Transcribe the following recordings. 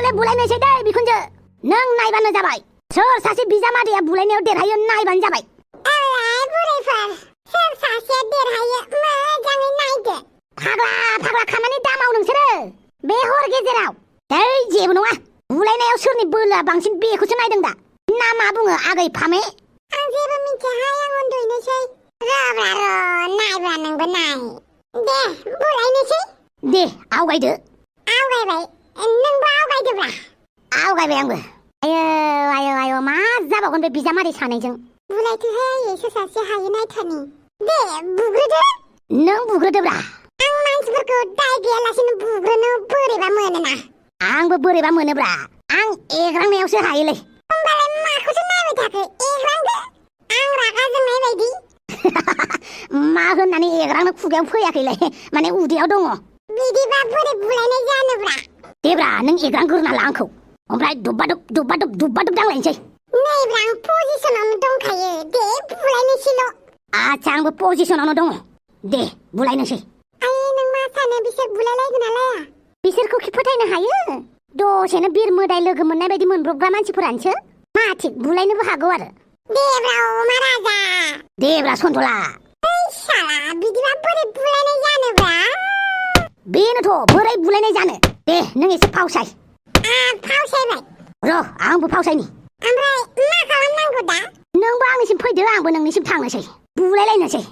बुलायबालाय बुलायनोसै दै बिखुनजो नों नायबानो जाबाय सोर सासे बिजामादैया बुलायनायाव देरहायो नायबानो जाबाय बुरैफोर सोर सासेया देरहायो मोजाङै नायदो फाग्ला खामानि दा माव नोंसोरो बे हर गेजेराव दै जेबो नङा बुलायनायाव सोरनि बोलोआ बांसिन बेखौसो नायदों दा ना मा बुङो आगै फामे आं जेबो मिथियाहाय आं उन्दुनोसै नायब्रा नोंबो नाय दे बुलायनोसै दे आवगायदो आवगायबाय नोंबो आवगायदोब्रा आवगायबाय आंबो आयो मा जाबावगोन बे बिजामादै सानैजों बुलायथोहाय सोर सासे हायो नायथानि दे बुग्रोदो नों बुग्रोदोब्रा आं मानसिफोरखौ दाय गैयालासेनो बुग्रोनो बोरैबा मोनोना आंबो बोरैबा मोनोब्रा आं एग्रांनायावसो हायोलै होमबालाय माखौसो नायबाय थाखो एग्रांदो आं रागा जोंनाय बायदि मा होननानै एग्रांनो खुगायाव फैयाखैलाय माने उदैयाव दङ बिदिबा बोरै बुलायनाय जानोब्रा देब्रा नों एग्रांग्रोना ला आंखौ ओमफ्राय दुब्बा दुब दांलायनोसै नैब्रा आं पजिसनावनो दंखायो दे बुलायनोसैल' आच्छा आंबो पजिसनावनो दङ दे बुलायनोसै नों मा सानो बिसोर बुलायलायगोन ना लाया बिसोरखौ फोथायनो हायो दसेनो बिर मोदाय लोगो मोननाय बायदि मोनब्रबग्रा मानसिफोरानोसो मा थिक बुलायनोबो हागौ आरो देब्रा अमा राजा देब्रा सन्थला साला बिदिबा बोरै बुलायनाय जानोब्रा बेनोथ' बोरै बुलायनाय जानो दे नों एसे फावसाय फावसायबाय र' आंबो फावसायनि ओमफ्राय मा खालामनांगौ दा नोंबो आंनिसिम फैदो आंबो नोंनिसिम थांनोसै बुलायलायनोसै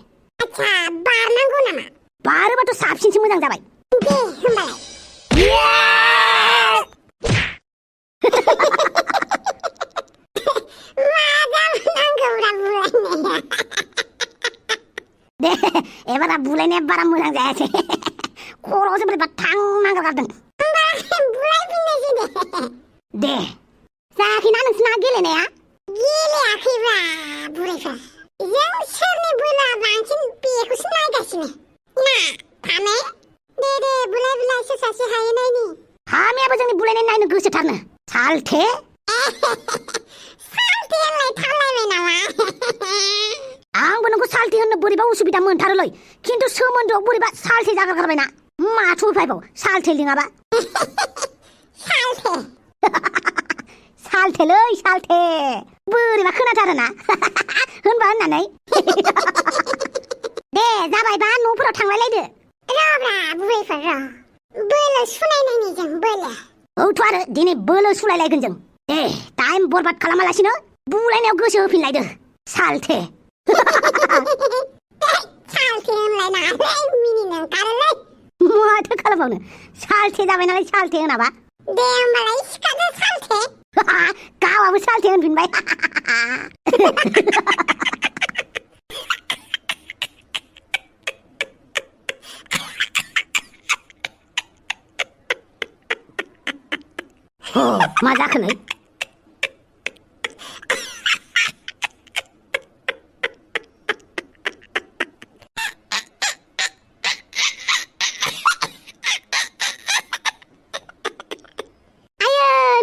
आच्छा बारनांगौ नामा बारोबाथ' साबसिनसो मोजां जाबाय दे होमबालाय दे एबारा बुलायनाया बारा मोजां जायासै खर'आवसो बोरैबा थां नांगारगारदों दे जायाखैना नोंसिना गेलेनाया गेलेयाखैब्रा बुरैफोर जों सोरनि बोलोआ बांसिन बेखौसो नायगासिनो ना फामे दे बुलाय सोर सासे हायो नायनि फामेयाबो जोंनि बुलायनाय नायनो गोसोथारनो सालथे सालथे होनलाय थावलायबाय नामा आंबो नोंखौ सालथे होननो बोरैबा उसुबिदा मोनथारोलै खिन्थु सोमोन्दोआव बोरैबा सालथे जागारगारबायना माथो उफायबाव सालथे लिङाबा सालथे सालथेलै सालथे बोरैबा खोनाथारोना होनबा होननानै दे जाबायबा न'फोराव थांलायलायदो र'ब्रा बुरैफोर र' बोलो सुनायनायनि जों बोलो औथ' आरो दिनै बोलो सुलायलायगोन जों दे टाइम बरबाद खालामालासिनो बुलायनायाव गोसो होफिनलायदो सालथे सालथे होनलायनाङालै मिनिनो ओंखारोलै माथो खालामबावनो सालथे जाबाय नालाय सालथे होनाबा दे होमबालाय सिखादो सालथे गावाबो सालथे होनफिनबाय मा जाखोलै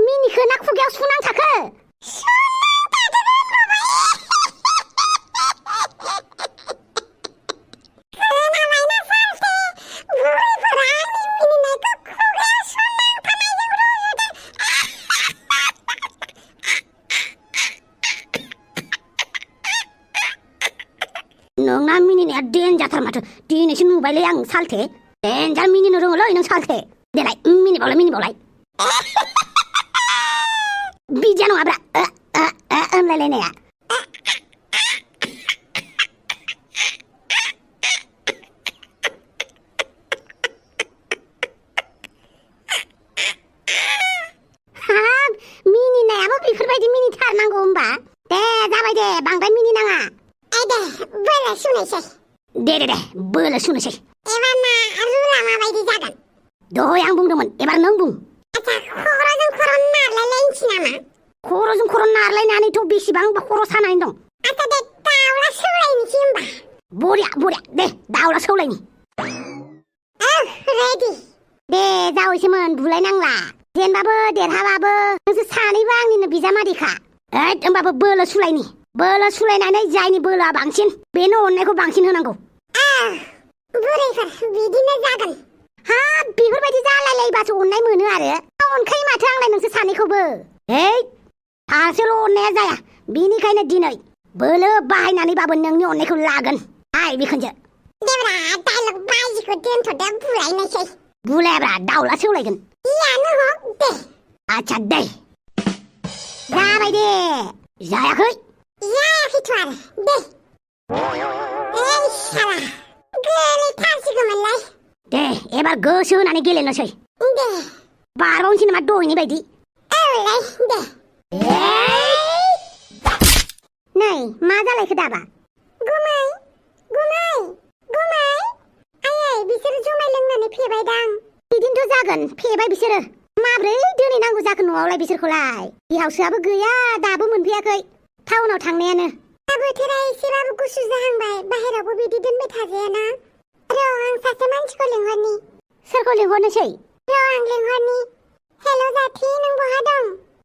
मिनिखो ना खुगायाव सुनांथाखो नोंना मिनिनाया डेन्जारथार माथो दिनैसो नुबायलै आं सालथे डेन्जार मिनिनो रोङोलै नों सालथे देलाय मिनिबावलाय बिदिया नङाब्रा होनलायलायनाया मिनिनायाबो बेफोरबायदि मिनिथारनांगौ होमबा दे जाबाय दे बांद्राय मिनिनाङा दे बोलो सुनोसै दे बोलो सुनोसै एबार ना रुला माबायदि जागोन दहाय आं बुंदोंमोन एबार नों बुं आच्छा खर'जों खर' नारलायलायनोसै नामा खर'जों खर' नारलायनानैथ' बेसेबांबा खर' सानानै दं आच्छा दे दाउला सौलायनोसै होमबा बरिया दे दाउला सौलायनि रेडि दे जावैसोमोन बुलायनांला जेनबाबो देरहाबाबो नोंसोर सानैबो आंनिनो बिजामादैखा होमबाबो बोलो सुलायनानै जायनि बोलोआ बांसिन बेनो अननायखौ बांसिन होनांगौ बुरैफोर बिदिनो जागोन हाब बेफोरबायदि जालायलायबासो अननाय मोनो आरो अनखायो माथो आंलाय नोंसोर सानैखौबो सासेल' अननाया जाया बिनिखायनो दिनै बोलो बाहायनानैबाबो नोंनि अननायखौ लागोन हाय बिखुनजो देब्रा डायलग बाजिखौ दोनथ'दो बुलायनोसै बुलायाब्रा दाउला सौलायगोन यानो हक दे आच्छा दे जाबाय दे जायाखै जायाखैथ' आरो दे ओइ साला गोलैथारसिगौमोनलाय दे एबार गोसो होनानै गेलेनोसै दे बारबावनोसै नामा दहायनि बायदि औलाय दे नै मा जालायखो दाबा गुमै गुमै गुमै आयै बिसोर जुमाय लोंनानै फेबायदां बिदिनोथ' जागोन फेबाय बिसोरो माब्रै दोनहैनांगौ जाखो न'आवलाय बिसोरखौलाय बिहावसोआबो गैया दाबो मोनफैयाखै टाउनाव थांनायानो दा बोथोरा एसेबाबो गुसु जाहांबाय बाहेरावबो बिदि दोनबाय थाजायाना र' आं सासे मानसिखौ लिंहरनि सोरखौ लिंहरनोसै र' आं लिंहरनि हेल' जाथि नों बहा दं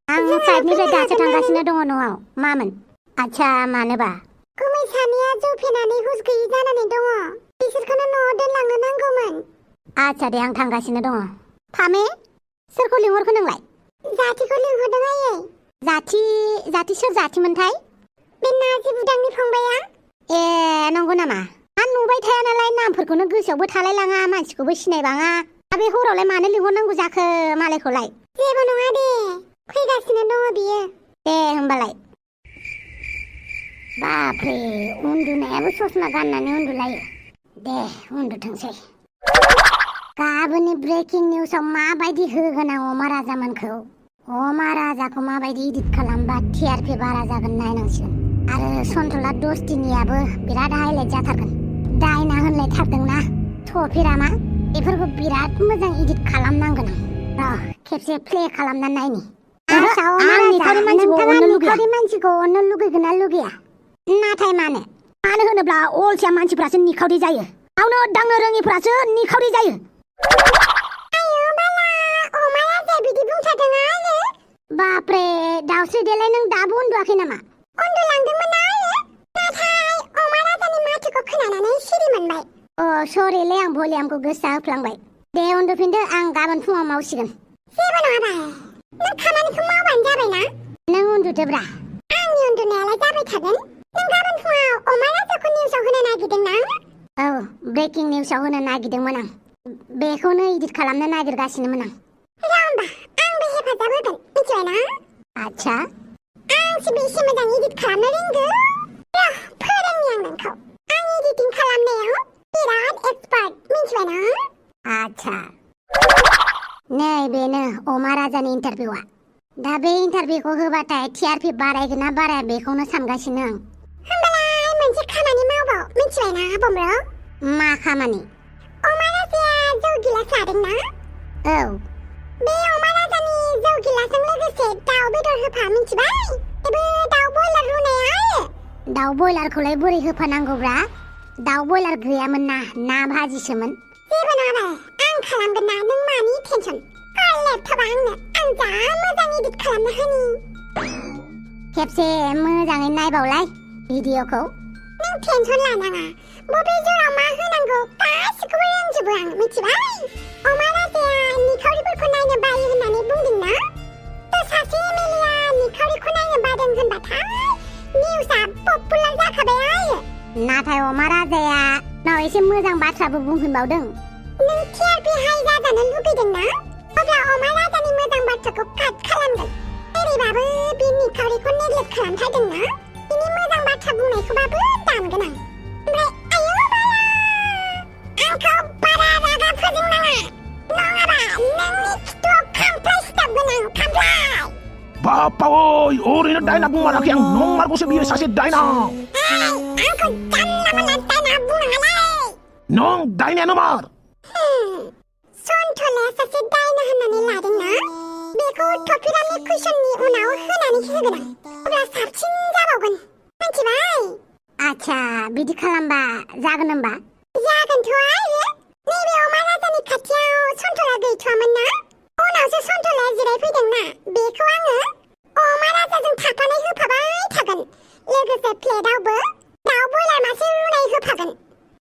आं साइडनिफ्राय दासो थांगासिनो दङ न'आव मामोन आच्छा मानोबा गुमै सानैया जौ फेनानै हुस गैयि जानानै दङ बिसोरखौनो न'आव दोनलांनो नांगौमोन आच्छा दे आं थांगासिनो दङ फामे सोरखौ लिंहरखो नोंलाय जाथिखौ लिंहरदों आयै जाथि सोर जाथिमोनथाय बे नार्जि बुदांनि फंबाया ए नंगौ नामा आं नुबाय थाया नालाय नामफोरखौनो गोसोआवबो थालाय लाङा मानसिखौबो सिनायबाङा बे हरावलाय मानो लिंहरनांगौ जाखो मालायखौलाय जेबो नङा दे फैगासिनो दङ बियो दे होमबालाय बापरे उन्दुनायाबो ससमा गाननानै उन्दुलायो दे उन्दुथोंसै गाबोननि ब्रेकिं निउसाव माबायदि होगोन आं अमा राजामोनखौ अमा राजाखौ माबायदि इडिट खालामबा टिआरपि बारा जागोन नायनांसिगोन आरो सन्थला दस्तिनियाबो बिराद हाइलाइट जाथारगोन दायना होनलायथारदोंना थफिरामा बेफोरखौ बिराद मोजां इडिट खालामनांगोन आं र' खेबसे प्ले खालामना नायनि आं निखावरि मानसिखौ अननो लुगैगोन ना लुगैया नाथाय मानो होनोब्ला अलसिया मानसिफ्रासो निखावरि जायो मावनो दांनो रोङिफ्रासो निखावरि जायो आयौ बाला अमा राजाया बिदि बुंथारदों आरो बापरे दाउस्रि देलाय नों दाबो उन्दुआखै नामा उन्दुलांदोंमोन आरो नाथाय अमा राजानि माथोखौ खोनानानै सिरि मोनबाय सरिलै आं भलियामखौ गोसा होफ्लांबाय दे उन्दुफिनदो आं गाबोन फुङाव मावसिगोन जेबो नङा बाय नों खामानिखौ मावबानो जाबायना नों उन्दुदोब्रा आंनि उन्दुनायालाय जाबाय थागोन नों गाबोन फुङाव अमा राजाखौ निउसाव होनो नागिरदों ना औ ब्रेकिं निउसाव होनो नागिरदोंमोन आं बेखौनो इडिट खालामनो नागिरगासिनोमोन आं होमबा आंबो हेफाजाब होगोन मिथिबायना आच्छा आंसो बेसे मोजां इडिट खालामनो रोंगौ फोरोंनि आं नोंखौ आं इडिटिं खालामनायाव बिराद एक्सपार्ट मिथिबायना आच्छा नै बेनो अमा राजानि इन्टारभिउआ दा बे इन्टारभिउखौ होबाथाय टिआरपि बारायगोन ना बाराया बेखौनो सानगासिनो आं होमबालाय मोनसे खामानि मावबाव मिथिबायना बमब्र मा खामानि अमा राजाया जौ गिलास लादोंना औ बे अमा राजानि जौ गिलासजों लोगोसे दाउ बेदर होफा मिथिबाय बेबो दाउ बयलार रुनाया आरो दाउ बयलारखौलाय बोरै होफानांगौब्रा दाउ बयलार गैयामोन ना भाजिसोमोन जेबो नङा आं खालामगोन ना नों मानि टेनसन लेपटपा आंनो आं जा मोजां इडिट खालामना होनि खेबसे मोजाङै नायबावलाय भिडिअखौ नों टेनसन लानाङा बबे जराव मा होनांगौ गासिखौबो रोंजोबो आं मिथिबाय अमा राजाया निखावरिफोरखौ नायनो बायो होननानै बुंदोंना थ' सासे एमएलएआ निखावरिखौ नायनो बादों होनबाथाय निउसआ पपुलार जाखाबाय आरो नाथाय अमा राजाया नाव एसे मोजां बाथ्राबो बुंफिनबावदों नों टिआरपि हाइ जाजानो लुगैदोंना अब्ला अमा राजानि मोजां बाथ्राखौ काट खालामगोन ओरैबाबो बे निखावरिखौ नेग्लेक्ट खालामथारदोंना बिनि मोजां बाथ्रा बुंनायखौबाबो दानगोन आं ओमफ्राय आयौ बाला आंखौ बारा रागा फोजोंनाङा नङाबा नोंनि खिथुआव खामफ्लाय सिथाबगोन आं खामफ्लाय बापा ओइ ओरैनो डायना बुंमाराखै आं नंमारगौसो बियो सासे डायना आंखौ जानला मोनला डायना बुंनाङालै नों डायनायानो मार सन्थलाया सासे डायना होननानै लादोंना बेखौ टपिरामनि कुइसननि उनाव होनानै होगोन आं अब्ला साबसिन जाबावगोन मिथिबाय आच्छा बिदि खालामबा जागोन होमबा जागोनथ' आरो नैबे अमा राजानि खाथियाव सन्थला गैथ'वामोन ना उनावसो सन्थलाया जिरायफैदोंना बेखौ आङो अमा राजाजों थाफानाय होफाबाय थागोन लोगोसे प्लेटआवबो दाउ बयलार मासे रुनाय होफागोन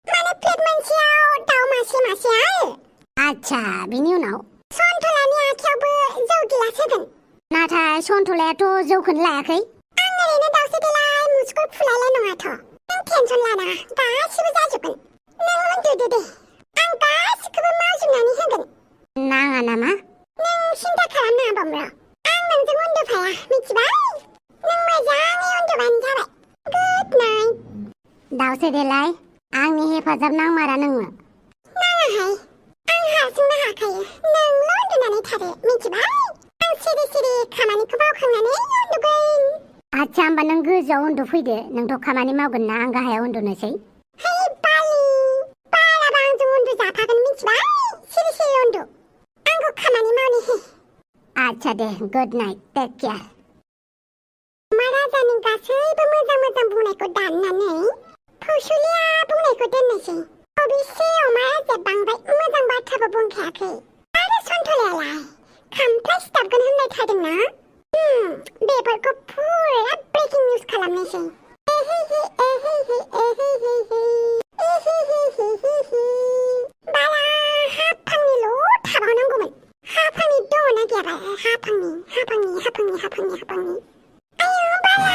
माने प्लेट मोनसेयाव दाउ मासे आरो आच्छा बिनि उनाव सन्थलानि आखायावबो जौ सन्थलायाथ' जौखौनो लायाखै आं ओरैनो दाउसो देलाय मुसुगुर फुलायलाय नङाथ' नों टेनसन लानाङा गासिबो जाजोबगोन नों उन्दुदो दे आं गासिखौबो मावजोबनानै होगोन नाङा नामा नों सिन्था खालामनाङा बमब्र आं नोंजों उन्दुफाया मिथिबाय नों मोजाङै उन्दुबानो जाबाय गुड नाइट दाउसो देलाय आंनि हेफाजाब नांमारा नोङो नाङाहाय आं हारसिंनो हाखायो नोंल' उन्दुनानै थादो मिथिबाय आं सिरि सिरि खामानिखौ मावखांनानै उन्दुगोन आच्छा होमबा नों गोजौआव उन्दुफैदो नोंथ' खामानि मावगोन ना आं गाहायाव उन्दुनोसै है बालि बालाबा आंजों उन्दुजाफागोन मिथिबाय सिरि सिरि उन्दु आंखौ खामानि मावनो हो आच्छा दे गुड नाइट टेक केयार अमा राजानि गासैबो मोजां मोजां बुंनायखौ दाननानै फौसुलिया बुंनायखौ दोननोसै अबेसे अमा राजाया बांद्राय मोजां बाथ्राबो बुंखायाखै आरो सन्थलायालाय खामफ्लाय सिथाबगोन होननाय थादोंना बेफोरखौ फुरा ब्रेकिं निउस खालामनोसै बाला हाफांनिल' थाबावनांगौमोन हाफांनि दंना गैयाबा हाफांनि आयौ बाला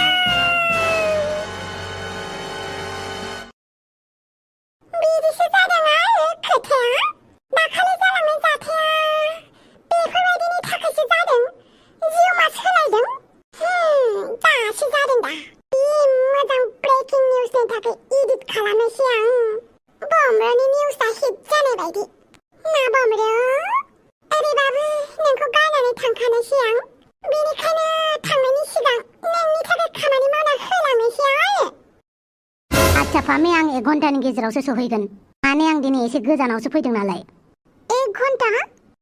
बिदिसो जादों आरो खोथाया दाखालि जालांनाय जाथाया बेफोरबायदिनि थाखायसो जादों जिउमा सोलायदों दासो जादों दा बे मोजां ब्रेकिं निउसनि थाखाय एडिट खालामनोसै आं बमब्रनि निउसआ हिट जानाय बायदि ना बमब्र ओरैबाबो नोंखौ गारनानै थांखानोसै आं बेनिखायनो थांनायनि सिगां नोंनि थाखाय खामानि मावना होलांनोसै आरो आच्छा फामे आं 1 घन्टानि गेजेरावसो सहैगोन माने आं दिनै एसे गोजानावसो फैदों नालाय 1 घन्टा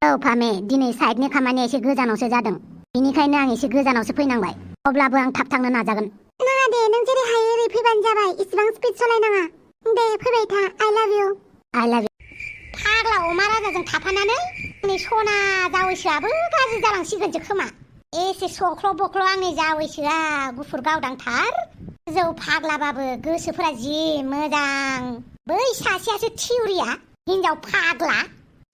औ फामे दिनै साइडनि खामानिया एसे गोजानावसो जादों बेनिखायनो आं एसे गोजानावसो फैनांबाय अब्लाबो आं थाब थांनो नाजागोन नाङा दे नों जेरै हायो ओरै फैबानो जाबाय इसिबां स्पिड सालायनाङा दे फैबाय था आइ लाभ इउ फाग्ला अमा राजाजों थाफानानै आंनि सना जावैसोआबो गाज्रि जालांसिगोनसो खोमा एसे सख्ल' बख्ल' आंनि जावैसोआ गुफुर गावदांथार जौ फाग्लाबाबो गोसोफोरा जि मोजां बै सासेयासो थिउरिया हिनजाव फाग्ला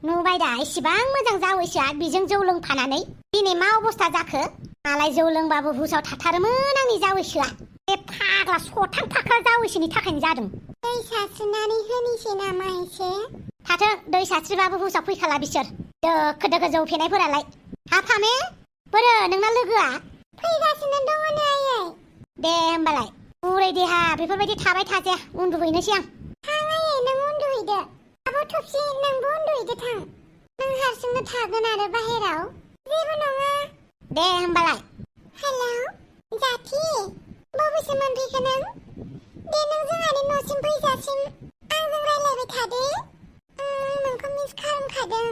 नुबाय दा इसिबां मोजां जावैसोआ बिजों जौ लोंफानानै दिनै मा अबस्था जाखो मालाय जौ लोंबाबो हुसाव थाथारोमोन आंनि जावैसोआ बे फाग्ला सथां फाख्रा जावैसोनि थाखायनो जादों दै सारस्रिनानै होनोसै नामा एसे थाथों दै सारस्रिबाबो हुसाव फैखाला बिसोर दोखो दोखो जौ फेनायफोरालाय हाफामे बोरो नोंना लोगोआ फैगासिनो दङ नै आयै दे होमबालाय बुरै देहा बेफोरबायदि थाबाय थाजाया उन्दुहैनोसै आं थां आयै नों उन्दुहैदो आब' थफसि नोंबो उन्दुहैदो थां नों हारसिंनो थागोन आरो बाहेराव जेबो नङा दे होमबालाय हेलौ जाथि बबेसिम मोनफैखो नों दे नों जोंहानि न'सिम फैजासिम आंजों रायलायबाय थादो नोंखौ मिस खालामखादों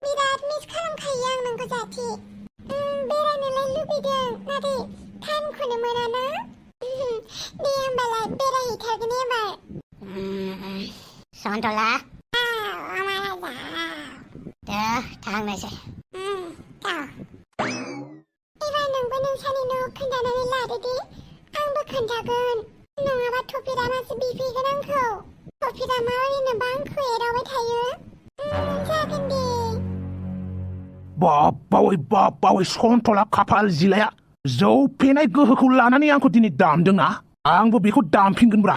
बिराद मिस खालामखायो आं नोंखौ जाथि बेरायनोलाय लुबैदों नाथाय टाइमखौनो मोनाना दे होमबालाय बेरायहैथारगोन एबार सन्थला अमा राजा दे थांनोसै एबार नोंबो नोंसानि न' खोन्थानानै लादो दे आंबो खोन्थागोन नङाबा थफिरामासो बिफैगोन आंखौ थफिरामा ओरैनोबा आंखौ एदावबाय थायो जागोन दे बावै सन्थला खाफाल जिलाया जौ फेनाय गोहोखौ लानानै आंखौ दिनै दामदोंना आंबो बेखौ दामफिनगोनब्रा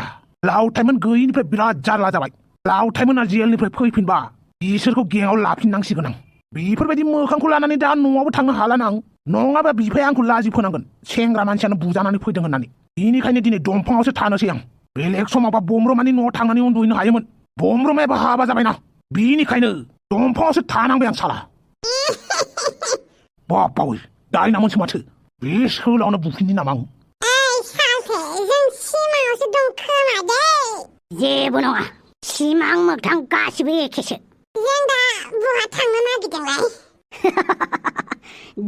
लावथायमोन गैयिनिफ्राय बिराद जारला जाबाय लावथायमोना जेलनिफ्राय फैफिनबा बिसोरखौ गेङाव लाफिननांसिगोन आं बेफोरबायदि मोखांखौ लानानै दा न'आवबो थांनो हालाना आं नङाबा बिफाया आंखौ लाजि फोनांगोन सेंग्रा मानसियानो बुजानानै फैदों होननानै बेनिखायनो दिनै दंफाङावसो थानोसै आं बेलेग समावबा बमब्रमानि न'आव थांनानै उन्दुहैनो हायोमोन बमब्रमायाबो हाबा जाबायना बेनिखायनो दंफाङावसो थानांबाय आं साला बावै दायनामोनसो माथो बे सोलावनो बुफिननि नामा आं जों सिमाङावसो दं खोमा दे जेबो नङा सिमां मोगथां गासिबो एखेसो जों दा बहा थांनो नागिरदोंलाय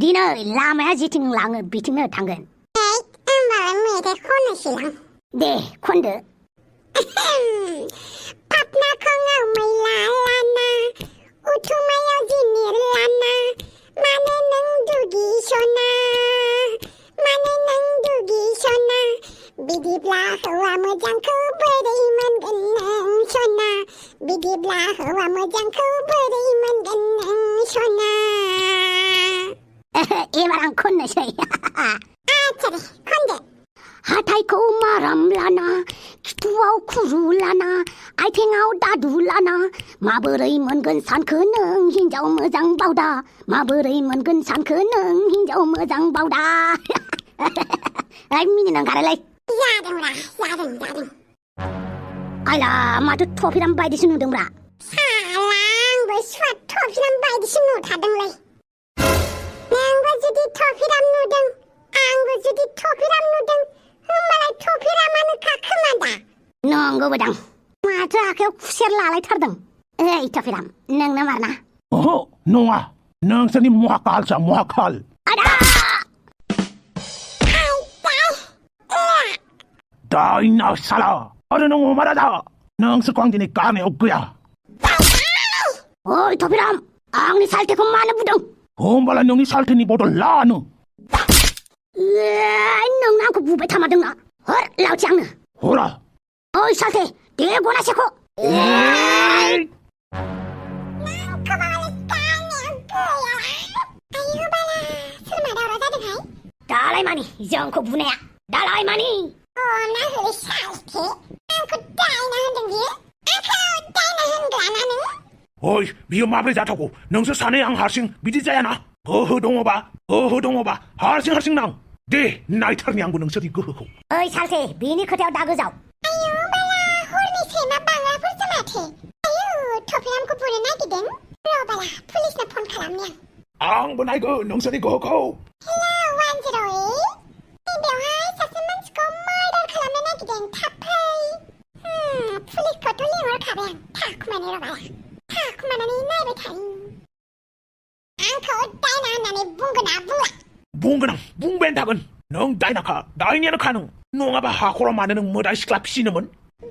दिनै लामाया जेथिं लाङो बिथिंनो थांगोन होमबालाय मेथाइ खननोसैलां दे खनदो पापनाखौ मैला लाना उथुमायाव जिनिर लाना मानो नों दुगिसना बिदिब्ला हौवा मोजांखौ बोरै मोनगोन नों सना बिदिब्ला हौवा मोजांखौ बोरै मोनगोन नों सना एबार आं खननोसै आच्छा दे खनदो हाथाइखौ माराम लाना खिथुआव खुरु लाना आथिङाव दादु लाना माबोरै मोनगोन सानखो नों हिन्जाव मोजां बावदा माबोरै मोनगोन सानखो नों हिन्जाव मोजां बावदा मिनिनो ओंखारोलै जादों आइला माथो टफिराम बायदिसो नुदोंब्रा साला आंबो स्वाद टफिराम बायदिसो नुथारदोंलै नोंबो जुदि टफिराम नुदों आंबो जुदि टफिराम नुदों होमबालाय टफिरामानोखा खोमा दा नंगौबोदां माथो आखायाव खुसेर लालायथारदों ओइ टफिराम नोंनो मारना ओहो नङा नोंसोरनि महाकालसो महाकाल आदा दाइना साला आरो नों अमा राजा नोंसोरखौ आं दिनै गारनायाव गैया ओइ टफिराम आंनि साल्थेखौ मानो बुदों होमबालाय नोंनि साल्थेनि बदल लानो नोंनो आंखौ बुबाय थामारदोंना हर लावथि आंनो हरा ओइ साल्थे दे गनासेखौ दालाय मानि जोंखौ बुनाया दालाय मानि अना होलै साल्थे आंखौ दायना होनदों बियो आंखौ दायना होनग्राना नों ओइ बियो माब्रै जाथावगौ नोंसोर सानै आं हारसिं बिदि जायाना गोहो दङबा हारसिं नां दे नायथारनि आंबो नोंसोरनि गोहोखौ ओइ साल्थे बेनि खोथायाव दा गोजाव आयौ बाला हरनि सैमा बांग्राफोरसो माथो आयौ टफिरामखौ बुनो नागिरदों र' बाला पुलिसनो फन खालामनि आंबो नायगोन नोंसोरनि गोहोखौ हेलौ 108 बेवहाय सासे मानसिखौ मार्डार खालामनो नागिरदों थाब फै पुलिसखौथ' लिंहरखाबाय आं थाखुमानो र' बाला थाखुमानानै नायबाय थानि आंखौ दायना होननानै बुंगोना बुंला बुंबायानो थागोन नों दायनाखा दायनायानोखा नों नङाबा हाखराव मानो नों मोदाय सिख्ला फिसिनोमोन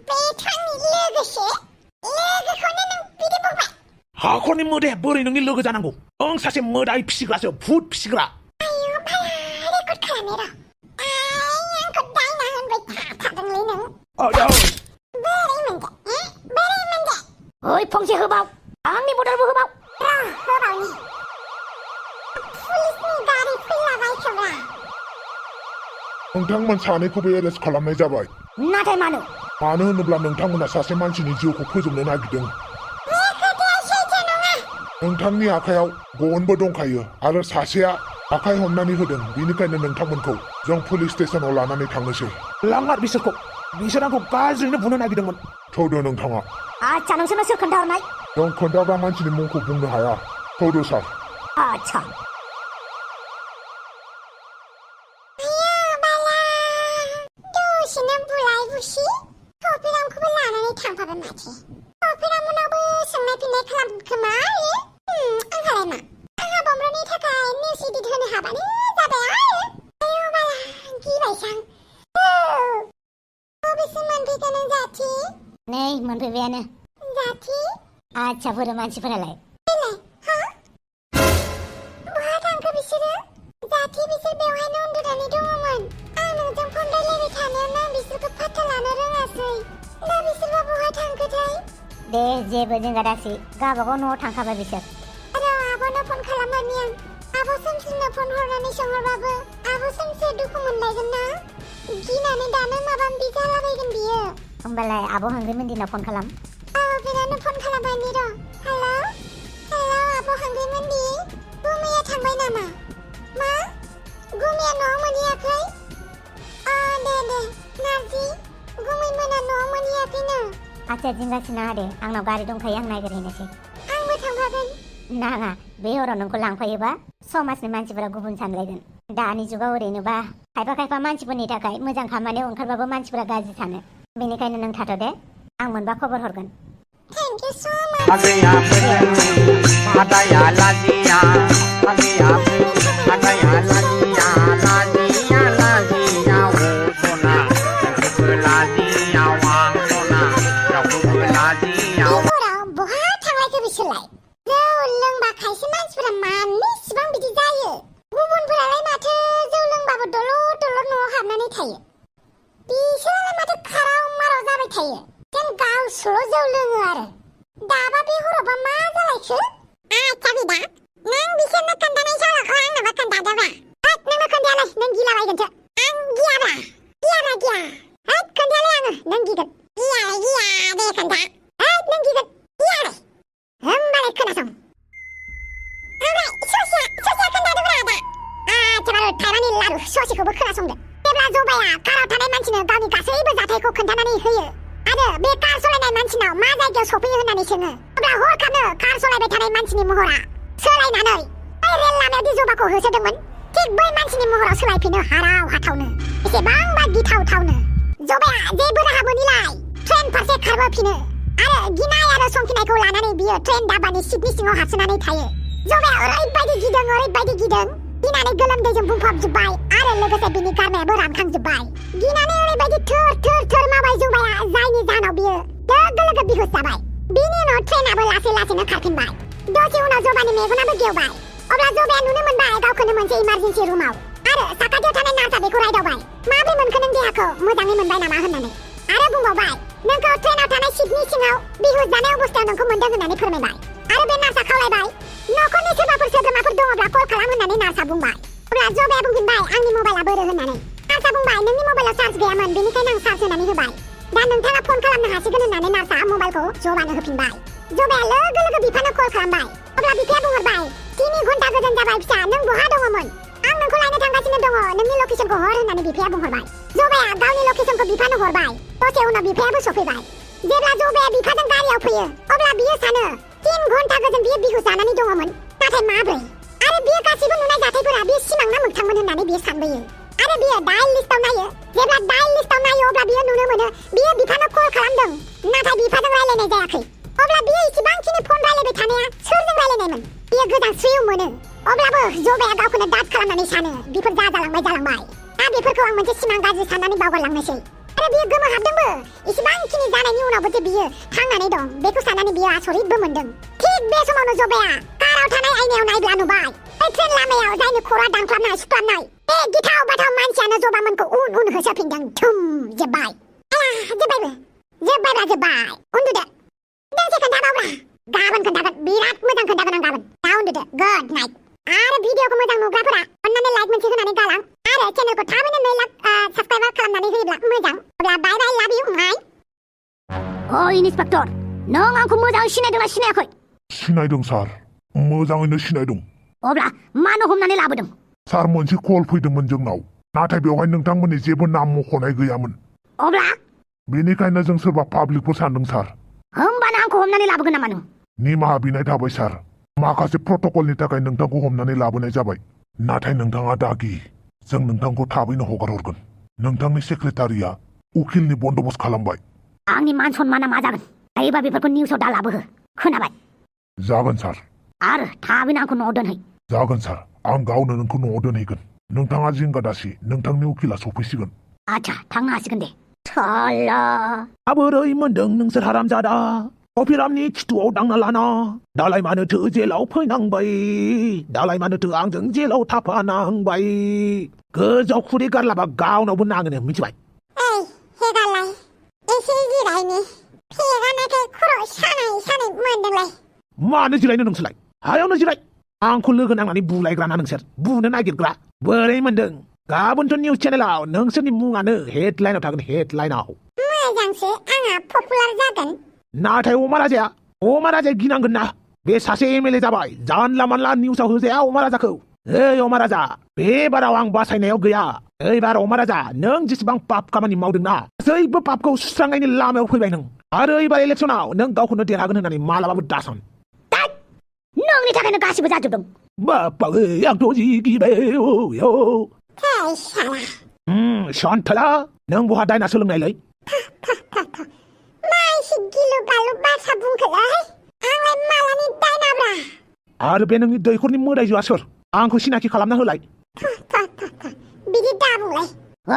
बे थांनि लोगोखौनो नों बिदि बुंबाय हाखरनि मोदाया बोरै नोंनि लोगो जानांगौ नों सासे मोदाय फिसिग्रासो भुत फिसिग्रा आयौ बाला रेकर्ड खालामनो र' आंखौ दायना होनबाय थादोंलै नों बोरै मोनदे ओइ फंसे होबाव आंनि बदलबो होबाव होबावनि पुलिसनि गारि फैलाबाय खोमा नोंथांमोन सानैखौबो एरेस्ट खालामनाय जाबाय नाथाय मानो होनोब्ला नोंथांमोना सासे मानसिनि जिउखौ फोजोबनो नागिरदों बे खोथाया सैथो नङा नोंथांनि आखायाव गनबो दंखायो आरो सासेया आखाय हमनानै होदों बेनिखायनो नोंथांमोनखौ जों पुलिस स्टेशनाव लानानै थांनोसै लांमार बिसोर आंखौ गाज्रिनो बुनो नागिरदोंमोन थौदो नोंथाङा आच्छा नोंसोरनो सोर खोन्थाहरनाय जों खोन्थाग्रा मानसिनि मुंखौ बुंनो हाया थौदो सार आच्छा दसेनो बुलाय बुसि टफिरामखौबो लानानै थांफाबाय माथो टफिरामोनावबो सोंनाय फिन्नाय खालामगोन खोमा आंहालाय मा आंहा बम्ब्रनि थाखाय निउस एडिट होनो हाबानो जाबाय आयौ बाला गिबायसां बबेसिम मोनफैखो नों जाथि नै मोनफैबायानो जाथि आच्छा बोरो मानसिफोरालाय फैलाय हा बहा थांखो बिसोरो जाथि बिसोर बेवहायनो उन्दुनानै दङमोन आं नोंजों फन रायलायबाय थानायावनो आं बिसोरखौ फात्ता लानो रोङासै दा बिसोरबा बहा थांखोथाय दे जेबो जिंगा दासि गावबागाव न'आव थांखाबाय बिसोर र' आब'नो फन खालामहरनि आं आब' सोमसिनो फन हरनानै सोंहरबाबो आब' सोमसिया दुखु मोनलायगोन ना गिनानै दानो माबा माबि जालाबायगोन बियो होमबालाय आब' हांग्रिमोनदिनाव फन खालाम बेनावनो फन खालामबायनि र' हेलौ आब' हांग्रिमोनदि गुमैया थांबाय नामा मा गुमैया न'आव मोनहैयाखै दे नार्जि गुमैमोना न'आव मोनहैयाखैनो आच्छा जिंगासिनाङा दे आंनाव गारि दंखायो आं नागिरहैनोसै आंबो थांफागोन नाङा बे हराव नोंखौ लांफायोबा समाजनि मानसिफोरा गुबुन सानलायगोन दानि जुगाव ओरैनोबा खायफा मानसिफोरनि थाखाय मोजां खामानियाव ओंखारबाबो मानसिफोरा गाज्रि सानो बेनिखायनो नों थाथ' दे आं मोनबा खबर हरगोन थेंक इउ स' माच Adaya ladia, adaya ladia, wona, ladia wangona, ladia. हराव बहा थांलायखो बिसोरलाय जौ लोंबा खायसे मानसिफोरा मानो इसिबां बिदि जायो गुबुनफोरालाय माथो जौ लोंबाबो दलद न'आव हाबनानै थायो बिसोरालाय माथो खाराव माराव जाबाय थायो जेन गावसोल' जौ लोङो आरो दाबा बे हरावबा मा जालायखो आच्छा बिदा नों बिसोरनो खोन्थानायसो गिगोनसो आं गियाब्रा गिया हैद खोन्थालाय आङो नों गिगोन गिया दे खोन्था हैद नों गिगोन गियालाय होमबालाय खोनासं ओमफ्राय ससेया खोन्थादोब्रा आदा आथिबार थाइमानि लारु ससेखौबो खोनासंदो जेब्ला जबाया काराव थानाय मानसिनो गावनि गासैबो जाथायखौ खोन्थानानै होयो आरो बे कार सालायनाय मानसिनाव मा जायगायाव सफैयो होननानै सोङो अब्ला हरखाबनो कार सालायबाय थानाय मानसिनि महरा सोलायनानै बै रेल लामायावदि जबाखौ होसोदोंमोन थिग बै मानसिनि महराव सोलायफिनो हाराव हाथावनो एसेबांबा गिथावथावनो जबाया जेबो राहा मोनिलाय ट्रेन फारसे खारबोफिनो आरो गिनाय आरो संखिनायखौ लानानै बियो ट्रेन दाबानि सिटनि सिङाव हाबसोनानै थायो जबाया ओरैबायदि गिदों गिनानै गोलोमदैजों बुंफबजोब्बाय आरो लोगोसे बिनि गारमायाबो रानखांजोब्बाय गिनानै ओरैबायदि थोर माबाय जबाया जायनि जाहोनाव बियो लोगो बिहुस जाबाय बिनि उनाव ट्रेनाबो लासैनो खारफिनबाय दसे उनाव जबानि मेगनाबो गेवबाय अब्ला जबाया नुनो मोनबाय गावखौनो मोनसे इमारजेन्सि रुमाव आरो साखाथियाव थानाय नार्सआ बेखौ रायदावबाय माब्रै मोनखो नों देहाखौ मोजाङै मोनबाय नामा होननानै आरो बुंबावबाय नोंखौ ट्रेनाव थानाय सिटनि सिङाव बिहुस जानाय अबस्थायाव नोंखौ मोनदों होननानै फोरमायबाय आरो बे नार्सआ खावलायबाय न'खरनि सोरबाफोर सोद्रोमाफोर दङब्ला कल खालाम होननानै नार्सआ बुंबाय अब्ला जबाया बुंफिनबाय आंनि मबाइला बोरो होननानै नार्सआ बुंबाय नोंनि मबाइलाव चार्ज गैयामोन बेनिखायनो आं चार्ज होनानै होबाय दा नोंथाङा फन खालामनो हासिगोन होननानै नार्सआ मबाइलखौ जबानो होफिनबाय जबाया लोगो बिफानो कल खालामबाय अब्ला बिफाया बुंहरबाय 3 घन्टा गोजोन जाबाय फिसा नों बहा दङमोन आं नोंखौ लायनो थांगासिनो दङ नोंनि लकेसनखौ हर होननानै बिफाया बुंहरबाय जबाया गावनि लकेसनखौ बिफानो हरबाय दसे उनाव बिफायाबो सफैबाय जेब्ला जबाया बिफाजों गारियाव फैयो अब्ला बियो सानो 3 घन्टा गोजोन बियो बिहुस जानानै दङमोन नाथाय माब्रै आरो बियो गासैबो नुनाय जाथायफोरा बियो सिमां ना मोगथांमोन होननानै बियो सानबोयो आरो बियो डायल लिस्टआव नायो जेब्ला डायल लिस्टआव नायो अब्ला बियो नुनो मोनो बियो बिफानो कल खालामदों नाथाय बिफाजों रायलायनाय जायाखै अब्ला बियो इसेबांखिनि फन रायलायबाय थानाया सोरजों रायलायनायमोन बियो गोजांस्रिउ मोनो अब्लाबो जबाया गावखौनो दाद खालामनानै सानो बेफोर जालांबाय दा बेफोरखौ आं मोनसे सिमां गाज्रि साननानै बावगारलांनोसै आरो बियो गोमोहाबदोंबो इसेबांखिनि जानायनि उनावबो जे बियो थांनानै दं बेखौ साननानै बियो आसरितबो मोनदों थिग बे समावनो जबाया काराव थानाय आयनायाव नायब्ला नुबाय बे ट्रेन लामायाव जायनि खर'आ दानख्लाबनाय सुख्लाबनाय बे गिथाव बाथाव मानसियानो जबामोनखौ उन होसोफिनदों धुम जोब्बाय जोब्बाय उन्दुदो दोंसे खोन्थाबावब्रा गाबोन खोन्थागोन बिराद मोजां खोन्थागोन आं गाबोन दा उन्दुदो गुड नाइट आरो भिडिअखौ मोजां नुग्राफोरा अन्नानै लाइक मोनसे होनानै गालां आरो चेनेलखौ थाबैनो 2 लाख साबस्क्राइबार खालामनानै होयोब्ला मोजां अब्ला बाय लाभ इउ माय ओ इन्सपेक्टर नों आंखौ मोजाङै सिनायदोंना सिनायाखै सिनायदों सार मोजाङैनो सिनायदों अब्ला मानो हमनानै लाबोदों सार मोनसे कल फैदोंमोन जोंनाव नाथाय बेवहाय नोंथांमोननि जेबो नाम मख'नाय गैयामोन अब्ला बेनिखायनो जों सोरबा पाब्लिकफोर सानदों सार होमबानो आंखौ हमनानै लाबोगोन नामा नों निमाहा बिनाय थाबाय सार माखासे प्रट'कलनि थाखाय नोंथांखौ हमनानै लाबोनाय जाबाय नाथाय नोंथाङा दागि जों नोंथांखौ थाबैनो हगारहरगोन नोंथांनि सेक्रेटारिया उकिलनि बन्दोबस्त खालामबाय आंनि मान सन्माना मा जागोन हायोबा बेफोरखौ निउसाव दा लाबोहो खोनाबाय जागोन सार आरो थाबैनो आंखौ न'आव दोनहै जागोन सार आं गावनो नोंखौ न'आव दोनहैगोन नोंथाङा जिंगा दासि नोंथांनि उकिला सफैसिगोन आच्छा थांनो हासिगोन दे साला माबोरै मोनदों नोंसोर हारामजादा कफिरामनि खिथुआव दांना लाना दालाय मानोथो जेलाव फैनांबाय दालाय मानोथो आंजों जेलाव थाफानांबाय गोजौआव खुदै गारलाबा गावनावबो नाङोनो मिथिबाय हेगालाय एसे जिरायनि फेगानायखाय खर' सानाय मोनदोंलाय मानो जिरायनो नोंसोरलाय हायावनो जिराय आंखौ लोगो नांनानै बुलायग्राना नोंसोर बुनो नागिरग्रा बोरै मोनदों गाबोनथ' निउस चेनेलाव नोंसोरनि मुङानो हेडलाइनाव थागोन हेडलाइनाव मोजांसो आंहा पपुलार जागोन नाथाय अमा राजाया गिनांगोन ना बे सासे एमएलए जाबाय जानला मानला निउसाव होजाया अमा राजाखौ ओइ अमा राजा बे बाराव आं बासायनायाव गैया ओइबार अमा राजा नों जेसेबां पाप खामानि मावदोंना गासैबो पापखौ सुस्रांनायनि लामायाव फैबाय नों आरो ओइबार इलेक्सनाव नों गावखौनो देरहागोन होननानै मालाबाबो दासान नोंनि थाखायनो गासिबो जाजोबदों बाप्पा आंथ' जि गिबाय सान्थाला नों बहा दायना सोलोंनायलै माइसि गिलु बालु बाथ्रा बुंखोलाय आंलाय मालानि दायनाब्रा आरो बे नोंनि दैखरनि मोदायजोआ सोर आंखौ सिनाखि खालामना होलाय बिदि दाबुंलाय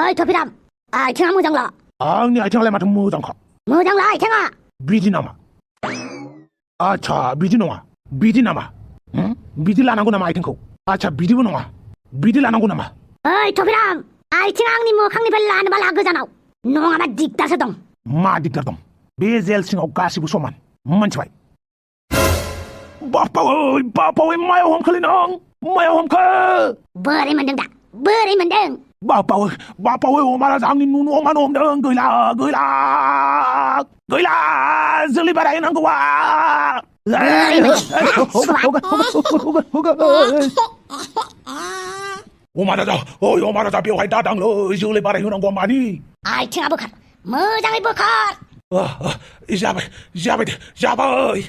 ओइ थफिराम आथिङा मोजांला आंनि आथिङालाय माथो मोजांखा मोजांला आथिङा बिदि नामा आच्छा बिदि नङा बिदि नामा बिदि लानांगौ नामा आथिंखौ आच्छा बिदिबो नङा बिदि लानांगौ नामा ओइ थफिराम आथिङा आंनि मोखांनिफ्राय लानोबा ला गोजानाव नङाबा दिगदारसो दं मा दिगदार दं बे जेल सिङाव गासिबो समान मोनथिबाय बापावै मायाव हमखोलै नों मायाव हमखो बोरै मोनदों दा बोरै मोनदों Bapawe omara zangin nunu oman om deng Gila Zeli barain ang gawa Omara da beवहाय दादांलै Zeli barain ang gawa mani आथिङा बोखार मोजाङै बोखार Jabai